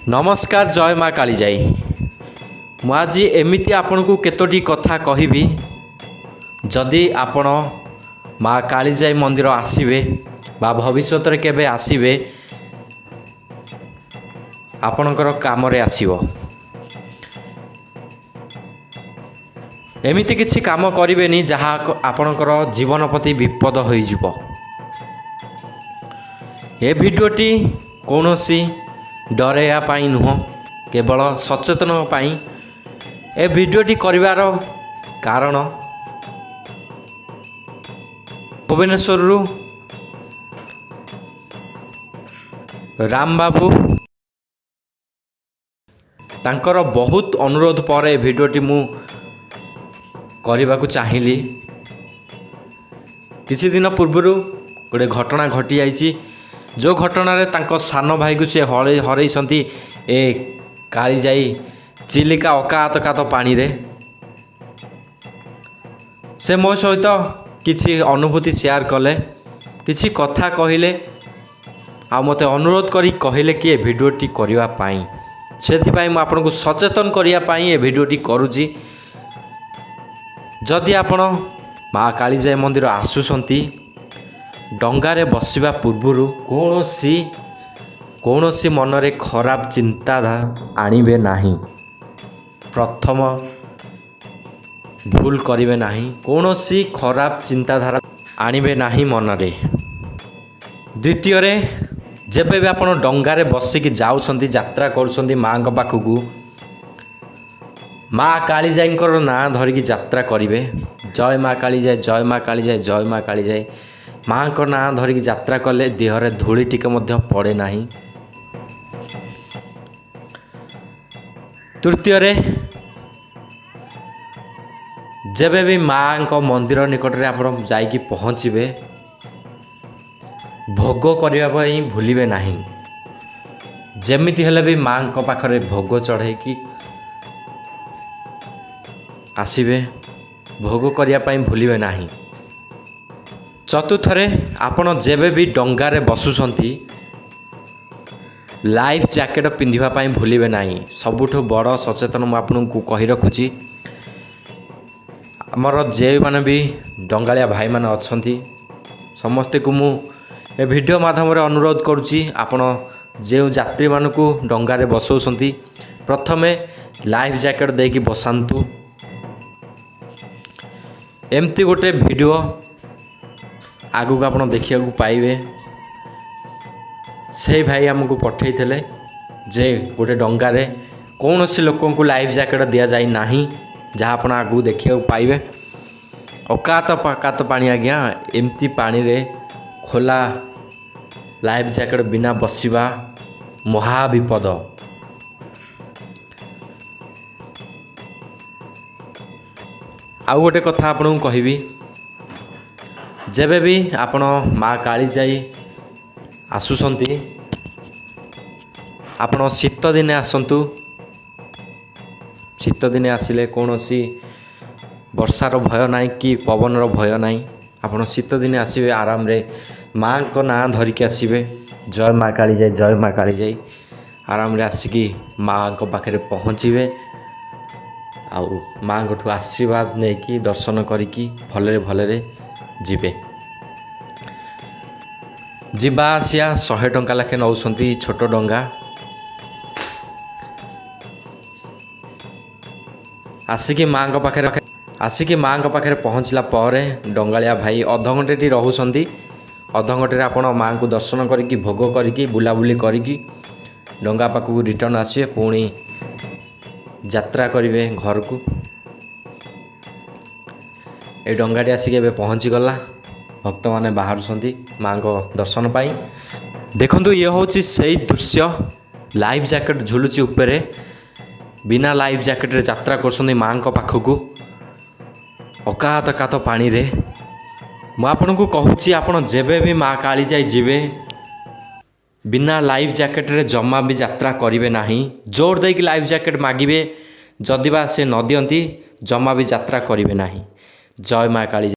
ନମସ୍କାର, ଜୟ ମା କାଳିଜାଇ। ମୁଁ ଆଜି ଏମିତି ଆପଣଙ୍କୁ କେତୋଟି କଥା କହିବି, ଯଦି ଆପଣ ମା କାଳିଜାଇ ମନ୍ଦିର ଆସିବେ ବା ଭବିଷ୍ୟତରେ କେବେ ଆସିବେ, ଆପଣଙ୍କର କାମରେ ଆସିବ। ଏମିତି କିଛି କାମ କରିବେନି ଯାହା ଆପଣଙ୍କର ଜୀବନ ପ୍ରତି ବିପଦ ହୋଇଯିବ। ଏ ଭିଡ଼ିଓଟି କୌଣସି ଡରାଇବା ପାଇଁ ନୁହଁ, କେବଳ ସଚେତନ ପାଇଁ। ଏ ଭିଡ଼ିଓଟି କରିବାର କାରଣ, ଭୁବନେଶ୍ୱରରୁ ରାମବାବୁ, ତାଙ୍କର ବହୁତ ଅନୁରୋଧ ପରେ ଏ ଭିଡ଼ିଓଟି ମୁଁ କରିବାକୁ ଚାହିଁଲି। କିଛି ଦିନ ପୂର୍ବରୁ ଗୋଟେ ଘଟଣା ଘଟିଯାଇଛି, ଯେଉଁ ଘଟଣାରେ ତାଙ୍କ ସାନ ଭାଇକୁ ସେ ହରେଇଛନ୍ତି ଏ କାଳିଜାଇ ଚିଲିକା ଅକାତ କାତ ପାଣିରେ। ସେ ମୋ ସହିତ କିଛି ଅନୁଭୂତି ସେୟାର କଲେ, କିଛି କଥା କହିଲେ ଆଉ ମୋତେ ଅନୁରୋଧ କରି କହିଲେ କି ଏ ଭିଡ଼ିଓଟି କରିବା ପାଇଁ। ସେଥିପାଇଁ ମୁଁ ଆପଣଙ୍କୁ ସଚେତନ କରିବା ପାଇଁ ଏ ଭିଡ଼ିଓଟି କରୁଛି। ଯଦି ଆପଣ ମା କାଳିଜାଇ ମନ୍ଦିର ଆସୁଛନ୍ତି, ଡଙ୍ଗାରେ ବସିବା ପୂର୍ବରୁ କୌଣସି କୌଣସି ମନରେ ଖରାପ ଚିନ୍ତାଧାରା ଆଣିବେ ନାହିଁ। ପ୍ରଥମ ଭୁଲ କରିବେ ନାହିଁ, କୌଣସି ଖରାପ ଚିନ୍ତାଧାରା ଆଣିବେ ନାହିଁ ମନରେ। ଦ୍ୱିତୀୟରେ, ଯେବେ ବି ଆପଣ ଡଙ୍ଗାରେ ବସିକି ଯାଉଛନ୍ତି, ଯାତ୍ରା କରୁଛନ୍ତି ମାଆଙ୍କ ପାଖକୁ, ମା କାଳିଜାଇଙ୍କର ନାଁ ଧରିକି ଯାତ୍ରା କରିବେ। ଜୟ ମା କାଳିଜାଇ, ଜୟ ମା କାଳିଜାଇ, ଜୟ ମା କାଳିଜାଇ। ମାଆଙ୍କ ନାଁ ଧରିକି ଯାତ୍ରା କଲେ ଦେହରେ ଧୂଳି ଟିକେ ମଧ୍ୟ ପଡ଼େ ନାହିଁ। ତୃତୀୟରେ, ଯେବେ ବି ମାଆଙ୍କ ମନ୍ଦିର ନିକଟରେ ଆପଣ ଯାଇକି ପହଞ୍ଚିବେ, ଭୋଗ କରିବା ପାଇଁ ଭୁଲିବେ ନାହିଁ। ଯେମିତି ହେଲେ ବି ମାଆଙ୍କ ପାଖରେ ଭୋଗ ଚଢ଼େଇକି ଆସିବେ, ଭୋଗ କରିବା ପାଇଁ ଭୁଲିବେ ନାହିଁ। ଚତୁର୍ଥରେ, ଆପଣ ଯେବେ ବି ଡଙ୍ଗାରେ ବସୁଛନ୍ତି, ଲାଇଫ୍ ଜ୍ୟାକେଟ୍ ପିନ୍ଧିବା ପାଇଁ ଭୁଲିବେ ନାହିଁ। ସବୁଠୁ ବଡ଼ ସଚେତନ ମୁଁ ଆପଣଙ୍କୁ କହି ରଖୁଛି, ଆମର ଯେଉଁମାନେ ବି ଡଙ୍ଗାଳିଆ ଭାଇମାନେ ଅଛନ୍ତି, ସମସ୍ତଙ୍କୁ ମୁଁ ଏ ଭିଡ଼ିଓ ମାଧ୍ୟମରେ ଅନୁରୋଧ କରୁଛି, ଆପଣ ଯେଉଁ ଯାତ୍ରୀମାନଙ୍କୁ ଡଙ୍ଗାରେ ବସାଉଛନ୍ତି, ପ୍ରଥମେ ଲାଇଫ୍ ଜ୍ୟାକେଟ୍ ଦେଇକି ବସାନ୍ତୁ। ଏମିତି ଗୋଟେ ଭିଡ଼ିଓ ଆଗକୁ ଆପଣ ଦେଖିବାକୁ ପାଇବେ। ସେଇ ଭାଇ ଆମକୁ ପଠାଇଥିଲେ ଯେ ଗୋଟେ ଡଙ୍ଗାରେ କୌଣସି ଲୋକଙ୍କୁ ଲାଇଫ୍ ଜ୍ୟାକେଟ୍ ଦିଆଯାଇ ନାହିଁ, ଯାହା ଆପଣ ଆଗକୁ ଦେଖିବାକୁ ପାଇବେ। ଅକାତ ପାକାତ ପାଣି ଆଜ୍ଞା। ଏମିତି ପାଣିରେ ଖୋଲା ଲାଇଫ୍ ଜ୍ୟାକେଟ୍ ବିନା ବସିବା ମହାବିପଦ। ଆଉ ଗୋଟେ କଥା ଆପଣଙ୍କୁ କହିବି, ଯେବେ ବି ଆପଣ ମା କାଳିଜାଇ ଆସୁଛନ୍ତି, ଆପଣ ଶୀତ ଦିନେ ଆସନ୍ତୁ। ଶୀତ ଦିନେ ଆସିଲେ କୌଣସି ବର୍ଷାର ଭୟ ନାହିଁ କି ପବନର ଭୟ ନାହିଁ। ଆପଣ ଶୀତ ଦିନେ ଆସିବେ, ଆରାମରେ ମାଆଙ୍କ ନାଁ ଧରିକି ଆସିବେ, ଜୟ ମା କାଳିଜାଇ, ଜୟ ମା କାଳିଜାଇ। ଆରାମରେ ଆସିକି ମାଆଙ୍କ ପାଖରେ ପହଞ୍ଚିବେ ଆଉ ମାଆଙ୍କଠୁ ଆଶୀର୍ବାଦ ନେଇକି, ଦର୍ଶନ କରିକି ଭଲରେ ଭଲରେ ଯିବେ। ଯିବା ଆସିବା 100 ଟଙ୍କା ଲେଖେ ନେଉଛନ୍ତି ଛୋଟ ଡଙ୍ଗା। ଆସିକି ମାଆଙ୍କ ପାଖରେ ପହଞ୍ଚିଲା ପରେ ଡଙ୍ଗାଳିଆ ଭାଇ ଅଧଘଣ୍ଟେଟି ରହୁଛନ୍ତି। ଅଧଘଣ୍ଟେରେ ଆପଣ ମାଆଙ୍କୁ ଦର୍ଶନ କରିକି, ଭୋଗ କରିକି, ବୁଲାବୁଲି କରିକି ଡଙ୍ଗା ପାଖକୁ ରିଟର୍ଣ୍ଣ ଆସିବେ, ପୁଣି ଯାତ୍ରା କରିବେ ଘରକୁ। ଏଇ ଡଙ୍ଗାଟି ଆସିକି ଏବେ ପହଞ୍ଚିଗଲା। ଭକ୍ତମାନେ ବାହାରୁଛନ୍ତି ମାଆଙ୍କ ଦର୍ଶନ ପାଇଁ। ଦେଖନ୍ତୁ, ଇଏ ହେଉଛି ସେଇ ଦୃଶ୍ୟ। ଲାଇଫ୍ ଜ୍ୟାକେଟ୍ ଝୁଲୁଛି ଉପରେ। ବିନା ଲାଇଫ୍ ଜ୍ୟାକେଟ୍ରେ ଯାତ୍ରା କରୁଛନ୍ତି ମାଆଙ୍କ ପାଖକୁ ଅକାତ କାତ ପାଣିରେ। ମୁଁ ଆପଣଙ୍କୁ କହୁଛି, ଆପଣ ଯେବେ ବି ମା କାଳିଜାଇ ଯିବେ, ବିନା ଲାଇଫ୍ ଜ୍ୟାକେଟ୍ରେ ଜମା ବି ଯାତ୍ରା କରିବେ ନାହିଁ। ଜୋର ଦେଇକି ଲାଇଫ୍ ଜ୍ୟାକେଟ୍ ମାଗିବେ, ଯଦି ବା ସେ ନ ଦିଅନ୍ତି, ଜମା ବି ଯାତ୍ରା କରିବେ ନାହିଁ। ଜୟ ମା କାଳିଜାଇ।